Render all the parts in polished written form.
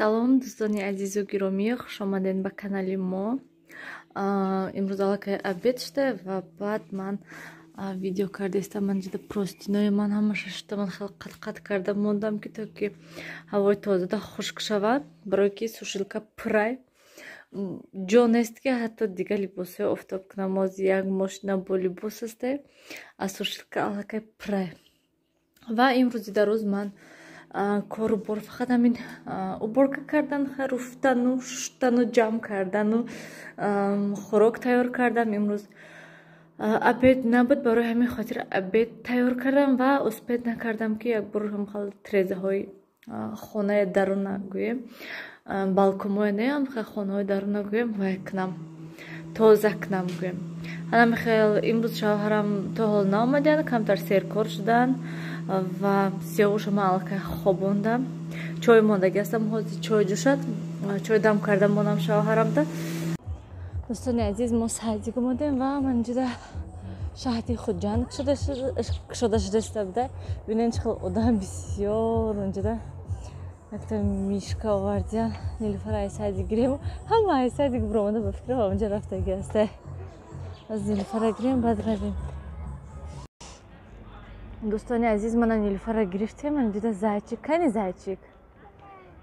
Салом, дӯстони азизу гиромӣ, хуш омадед ба канали мо. Имрӯз аллакай обед шуда ва баъд ман видео кардаистам. Ман ҷида простинои ман ҳамаша шуда, ман хеле қат-қат карда мондам, ки то ки ҳавои тозада хушк шавад, барое ки сушилка пурай ҷо нест, ки ҳатто дигар либосҳои офтоб кунам. Ҳозир як мошина бо либос аста, аз сушилка аллакай пурай. Ва имрӯзи дар рӯз ман кору бор фақат ҳамин уборка кардан, руфтану шуштану ҷамъ кардану хӯрок тайёр кардам. Имрӯз обед набуд, барои ҳамин хотир обед тайёр кардам ва успед накардам, ки якбор ҳамхел трезаҳои хонаи даруна гӯем, балконҳои не, ҳамхел хонаҳои даруна гӯем, вай кунам, тоза кунам гӯем. Ҳанами хел имрӯз шавҳарам то ҳол наомаданд, камтар серкор шуданд ва сиёвуша ман аллакай хобондам. Чой мондагӣ ҳастам, ҳозир чой ҷӯшад, чой дам карда монам шавҳарамда. Дӯстони азиз, мо садик омадем ва ман инҷода шаҳди Хуҷанд кушода шудаиста буда. Бинед, чӣ хел одам бисёр. Онҷода якта мишка овардиян. Нилуфар ай садик гирем, ҳама ай садик биромада, ба фикрам онҷа рафтагӣ аста. Аз Нилуфара гирем, баъд равем. Дӯстони азиз, мана Нилуфара гирифтем. Ман инҷода зайчик, кани зайчик?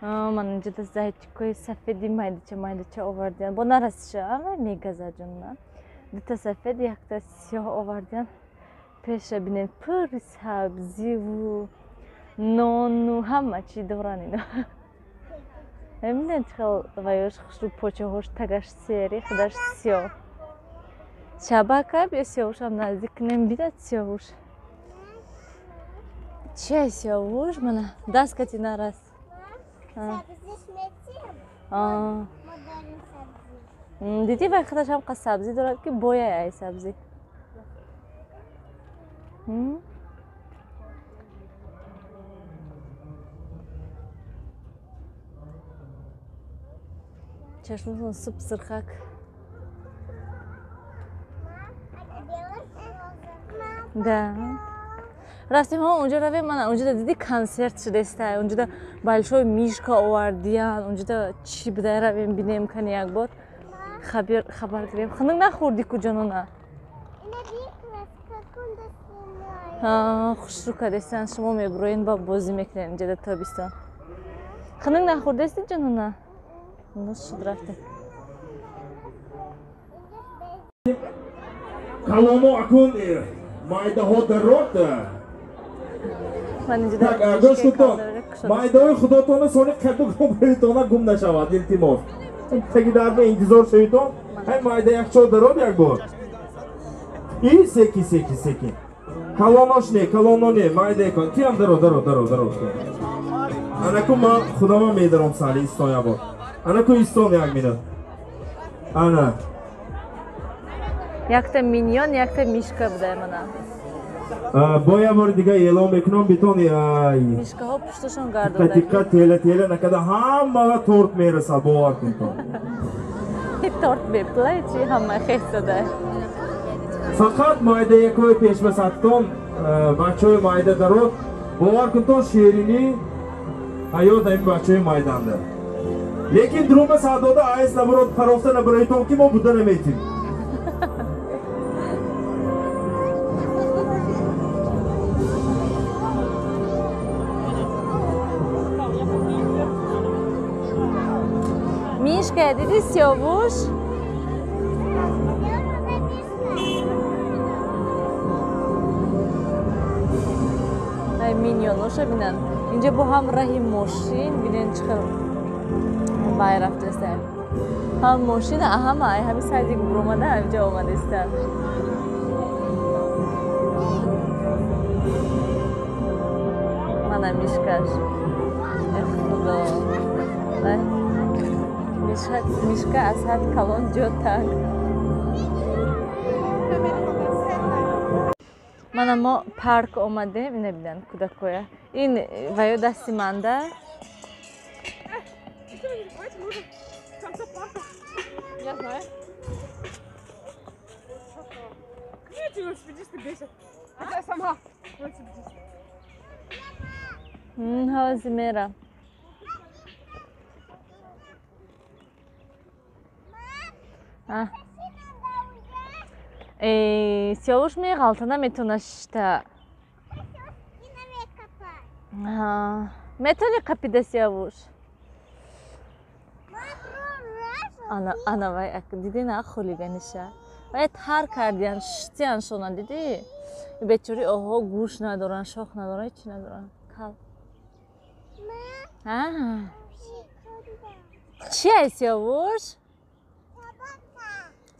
Ман инҷода зайчикҳои сафеди майдача майдача овардиян. Бо нарасиша ама мегаза ҷонна. Дута сафед, якта сиёҳ овардиян. Пеша бинед, пури сабзиву нону ҳама чӣ доран ино. Бинед, чӣ хел ваёш хушрӯ, почаҳош тагаш сери, худаш сиёҳ. Шабака биё, сиёҳушам наздик кунем, бидад сиёҳуш. Чия сиёҳуш? Мана даст кати нарас. Дидӣ, вай худаш ҳам қад сабзӣ дорад, ки бояй ай сабзӣ. Чашматон суп сирхак. Да. Рафтем, ҳо, онҷо равем. Мана онҷода диди, консерт шудаиста. Онҷода большой мишка овардиян. Онҷода чӣ буда, равем бинем, кани як бор хабар гирем. Хунук нахӯрдӣ ку, ҷонона? Хушрӯ кардастан, шумо мебуроен ба бозӣ мекунед инҷода тобистон. Хунук нахӯрдасти, ҷонона? Шуд, рафтем. Каломо акун майдаҳо дарод. Гӯш кунтон, майдаҳои худотона сони қаду гумбаритона гум нашавад, илтимос. Таги дарба интизор шавитон. Ҳай майда якчо дарод як бор. И секи секи секи. Калонош не, калоно не, майда кон. Тиам дарод, дарод, дарод, дарод. Анаку ман худама медаром сали истон як бор. Анаку истон як минут. Ана. Якта миньон, якта мишка буда мана. Бо як бори дига эълон мекунам, битон мишкаҳо пушташон гардода. Диққат, тела тела накарда ҳамаға торт мерасад, бовар кунтон. Торт беплай чи ҳама хесада. Фақат майда якои пешбасаттон, бачаҳои майда дарод, бовар кунтон, ширинӣ ҳаёт ҳамин бачаҳои майданда. Лекин друма садода айс набарод, парофта набароитон, ки мо буда наметим. Мишка, диди сиёвуш? Ай миньоноша бинанд. Инҷа бо ҳам раҳи мошин, бинен чӣ хел вай рафтаста. Ҳам мошина, ҳама ай ҳами садик буромада инҷа омадаиста. Мана мишкаш. Э худо. Мишка аз ҳад калон, ҷо танг. Мана мо парк омадем, ина бинанд кӯдакоя. Ин ваё дасти манда. Я знаю. Эти велосипедисты бесят. Хотя я сама велосипедист. Ҳозир мера. Сиёвуш меғалта, наметавона шишта. Метавонӣ қапида, Сиёвуш? Ана вай, дидӣ на хулиганиша? Вай тар кардиян, шиштиян шона, дидӣ? Бечори оҳо гӯш надоранд, шох надоранд, ҳечи надоранд. Кал. Чи ай, Сиёвуш?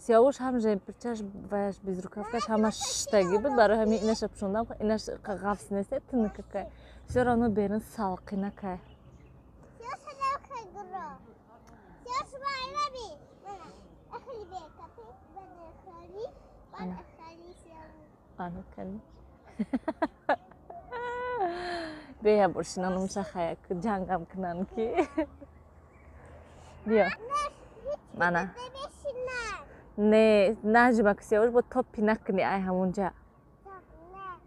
Сиёвуш ҳам жемперчаш ваяш безрукавкаш ҳама шиштагӣ буд, барои ҳамин инаша пӯшондам, инаш ғафс нест, тунукакай. Всё равно берун салқинакай. Бея бор шинонум шахаяк, ҷангам кунам ки. Биё. Мана. Не, наҷмак, Сиёвуш, бо топпи накунӣ ай ҳамунҷа.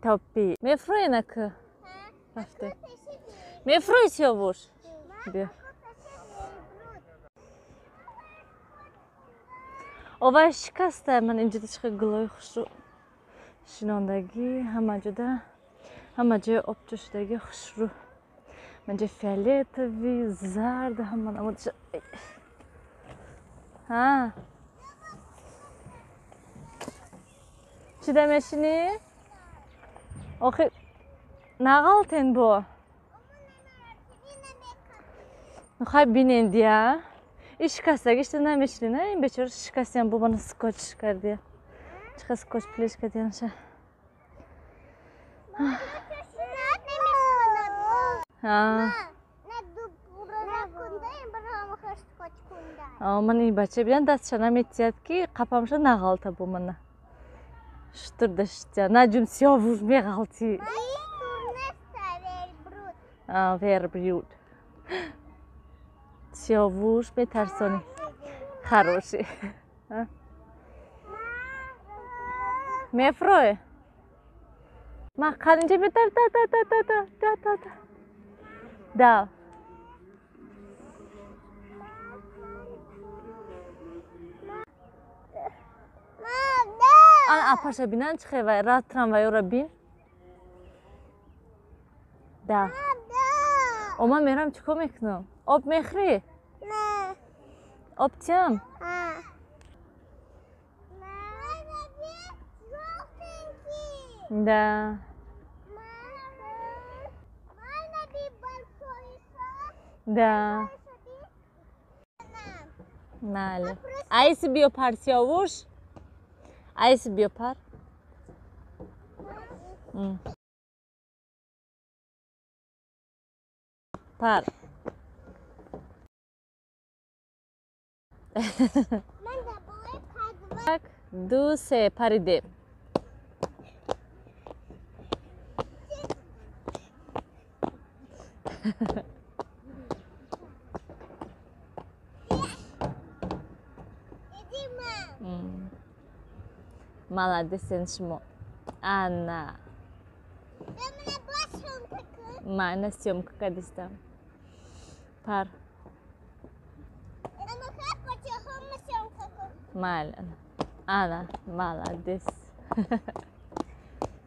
Топпи. Мефурӯи нак? Рафте. Мефурӯи, Сиёвуш? Биё. Овай шикаста, ман инҷо чӣ гулои хушрӯ шинондагӣ, ҳама ҷода, ҳама ҷои обҷӯшидагӣ хушрӯ. Манҷа фиолетовый, зард, ҳама намуд. Ҳа. Чида мешинӣ? Охи нағалтен бо. Хай бинен дия. И шикастагишта намешинӣ, на? Ин бечора шикастиям бо мана скотч кардия. Чӣ скотч плеш кардиянша. Ман ин бача бинам дастша наметиҳад ки қапамша нағалта бо мана. Шутурда шитя. Наҷум, Сиёвуш, меғалтӣ. Верблюд. Сиёвуш метарсонӣ. Хороший. Мефрой? Маққад инҷа бетар та та та та та та та та. Да. Ана апаша бинан чӣ хел рафт трамвайёра бин. Да. О, ман мерам, чӣ кор мекунам? Об мехӯрӣ? Об тиям? Да. Да. Майли. Айси биё пар, Сиёвуш. Айси биё пар. Пар. Як, ду, се, паридем. Молодец шумо. Ана. Мана съёмка кардистам. Пар. Майли. Ана, молодец.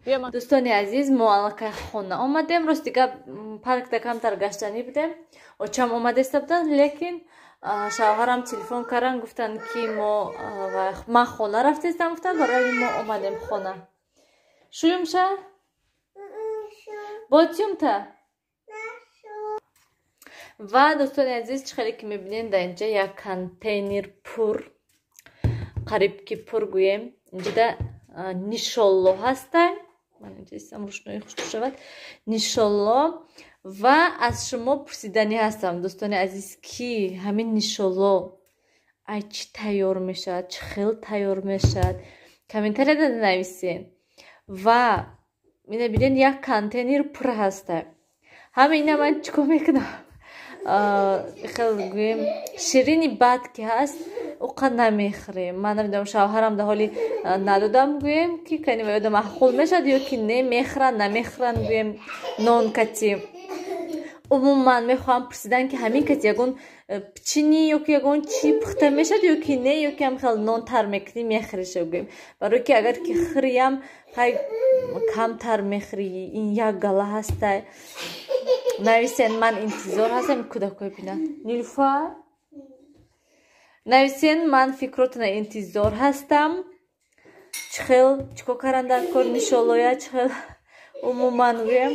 Дӯстони азиз, мо аллакай хона омадем. Рости гап, паркда камтар гаштанӣ будем. Очам омадеста буданд, лекин шавҳарам телефон карданд, гуфтанд ки мо ман хона рафтестам, гуфтанд, барои мо омадем хона. Шӯюмша? Ботюмта? Ва дӯстони азиз, чӣ хеле ки мебинед, дар инҷа як контейнер пур, қариб ки пур гӯем, инҷода нишолло ҳаста. Ман инҷа истам, рӯшноӣ хушрӯ шавад. Нишолло. Ва аз шумо пурсиданӣ ҳастам, дӯстони азиз, ки ҳамин нишолло ай чӣ тайёр мешавад, чӣ хел тайёр мешавад, комментарияда нависед. Ва ина бинед, як контейнер пур ҳаста. Ҳама ина ман чӣ кор мекунам? Хел гӯем, ширини бад ки ҳаст, уқа намехӯрем. Ман намедонам, шавҳарам дар ҳоли надодам, гӯем ки кани ва ёдам маъқул мешавад ё ки не, мехӯранд, намехӯранд, гӯем нон кати. Умуман мехоҳам пурсидан, ки ҳамин кас ягон печенье ё ки ягон чӣ пухта мешавад ё ки не, ё ки ҳам хел нон тар мекунӣ мехӯриша гӯем. Барое ки агар ки хӯриям, хай камтар мехӯрӣ, ин як гала ҳастай. Нависен, ман интизор ҳастам, кӯдакҳои бинанд. Нилуфар, нависен, ман фикротона интизор ҳастам. Чӣ хел чӣ кор кардан дар кор нишолоя, чӣ хел умуман гӯем.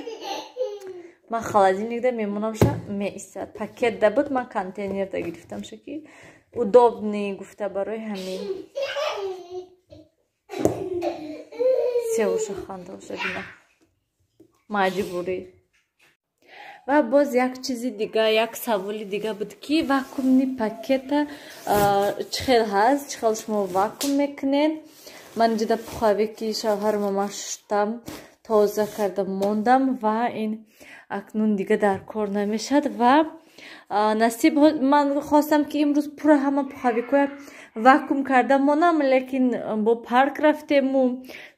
Ман холодильникда мемонамша, меистад. Пакет да буд, ман контейнерда гирифтамша, ки удобный гуфта, барои ҳамин. Севуша хандаоша бина. Маҷбурӣ. Ва боз як чизи дига, як саволи дига буд, ки вакуумный пакета чӣ хел ҳаст, чӣ хел шумо вакуум мекунед. Ман инҷода пуховики шавҳарма ман шуштам, тоза карда мондам ва ин акнун дига дар кор намешавад. Ва насиб ман хостам, ки имрӯз пурра ҳама пуховикҳоя вакуум карда монам, лекин бо парк рафтему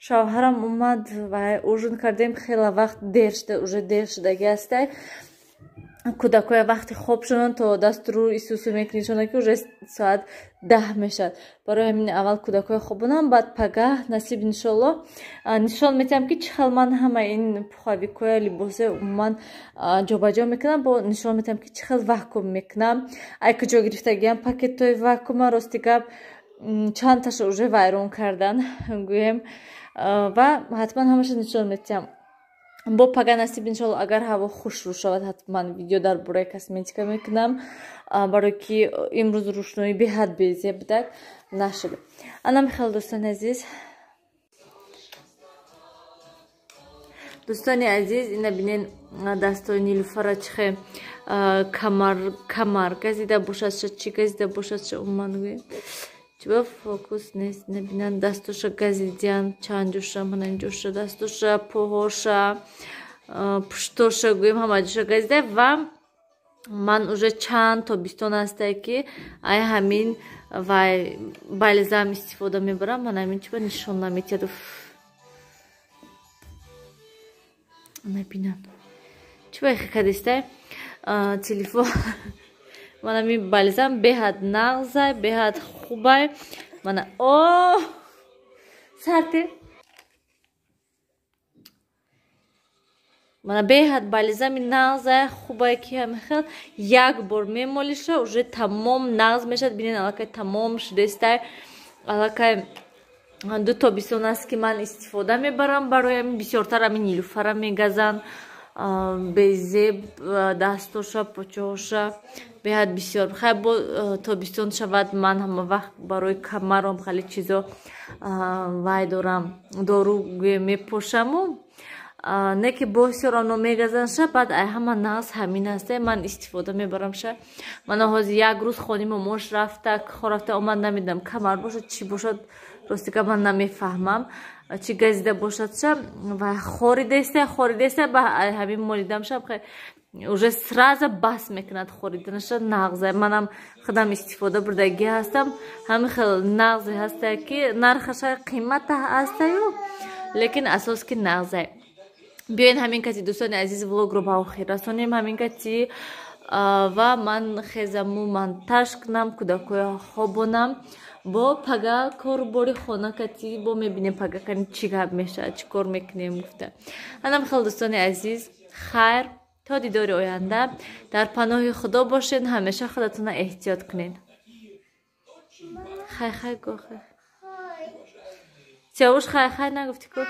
шавҳарам омад ва ужин кардем, хеле вақт дер шуда, уже дер шудаги ҳастай. Кӯдакҳоя вақти хоб шуданд, то дастуру исусу мекунишона, ки уже соат 10 мешавад. Барои ҳамин аввал кӯдакҳоя хобонам, баъд пагаҳ насиб иншолло нишон метиҳам, ки чӣ хел ман ҳама ин пуховикҳоя, либосҳоя умуман ҷобаҷо мекунам, бо нишон метиҳам, ки чӣ хел вакуум мекунам. Ай куҷо гирифтагиам пакетҳои вакуума, рости гап, чандташа уже вайрон кардан гӯем, ва ҳатман ҳамаша нишон метиҳам. Бо пага насиб иншолло, агар ҳаво хушрӯ шавад, ҳатман видео дар бораи косметика мекунам, барое ки имрӯз рӯшноӣ беҳад безеб будак, нашуд. Анам хел, дӯстони азиз. Дӯстони азиз, ина бинен, дастои Нилуфара чихе камар газида бошад, ша чӣ газида бошад, ша умуман гӯем. Чиба фокус нест, набинан, дастоша газидиян, чанд ҷоша, мана инҷоша, дастоша, поҳоша, пуштоша гӯем, ҳама ҷоша газида. Ва ман уже чанд тобистон ҳастае, ки ай ҳамин вай бальзам истифода мебарам. Ман ҳамин чиба нишон наметиҳад. Набинан, чиба ихе кадистай телефон. Ман ҳамин бальзам беҳад нағзай, беҳад хубай. Мана о сарте, мана беҳад бальзами нағзай, хубай, ки ҳамин хел як бор мемолиша, уже тамом нағз мешавад. Бинен, аллакай тамом шудестай, аллакай ду тобистон аст, ки ман истифода мебарам. Барои ҳамин бисёртар ҳамин Нилуфара мегазанд, безеб дастоша, почоҳоша беҳад бисёр. Хай, бо тобистон шавад, ман ҳама вақт барои камаром хеле чизо вай дорам, дору гӯем, мепошаму, не ки бисёр оно мегазанша. Баъд ай ҳама нағз ҳамин ҳасте, ман истифода мебарамша. Мана ҳозир як рӯз хони момош рафта, рафта омад, намедонам камар бошад, чӣ бошад, рости гап, ман намефаҳмам чӣ газида бошадша, ва хоридеста, хоридеста, ба ҳамин молидамша, уже сразу бас мекунад хориданаша. Нағза, манам худам истифода бурдагӣ ҳастам, ҳамин хел нағзе ҳаста, ки нархаша қимата ҳастаю, лекин асос ки нағза. Биёен, ҳамин кати, дӯстони азиз, влогро ба охир расонем ҳамин кати, ва ман хезаму монтаж кунам, кӯдакҳоя хобонам, бо пага корубори хона кати бо мебинем, пага кани чӣ гап мешавад, чӣ кор мекунем гуфта. Анам хел, дӯстони азиз, хайр, то дидори оянда, дар паноҳи Худо бошед, ҳамеша худатонро эҳтиёт кунед. Хай, хай го, хай. Сиёвуш, хай, хай нагуфтӣ ку?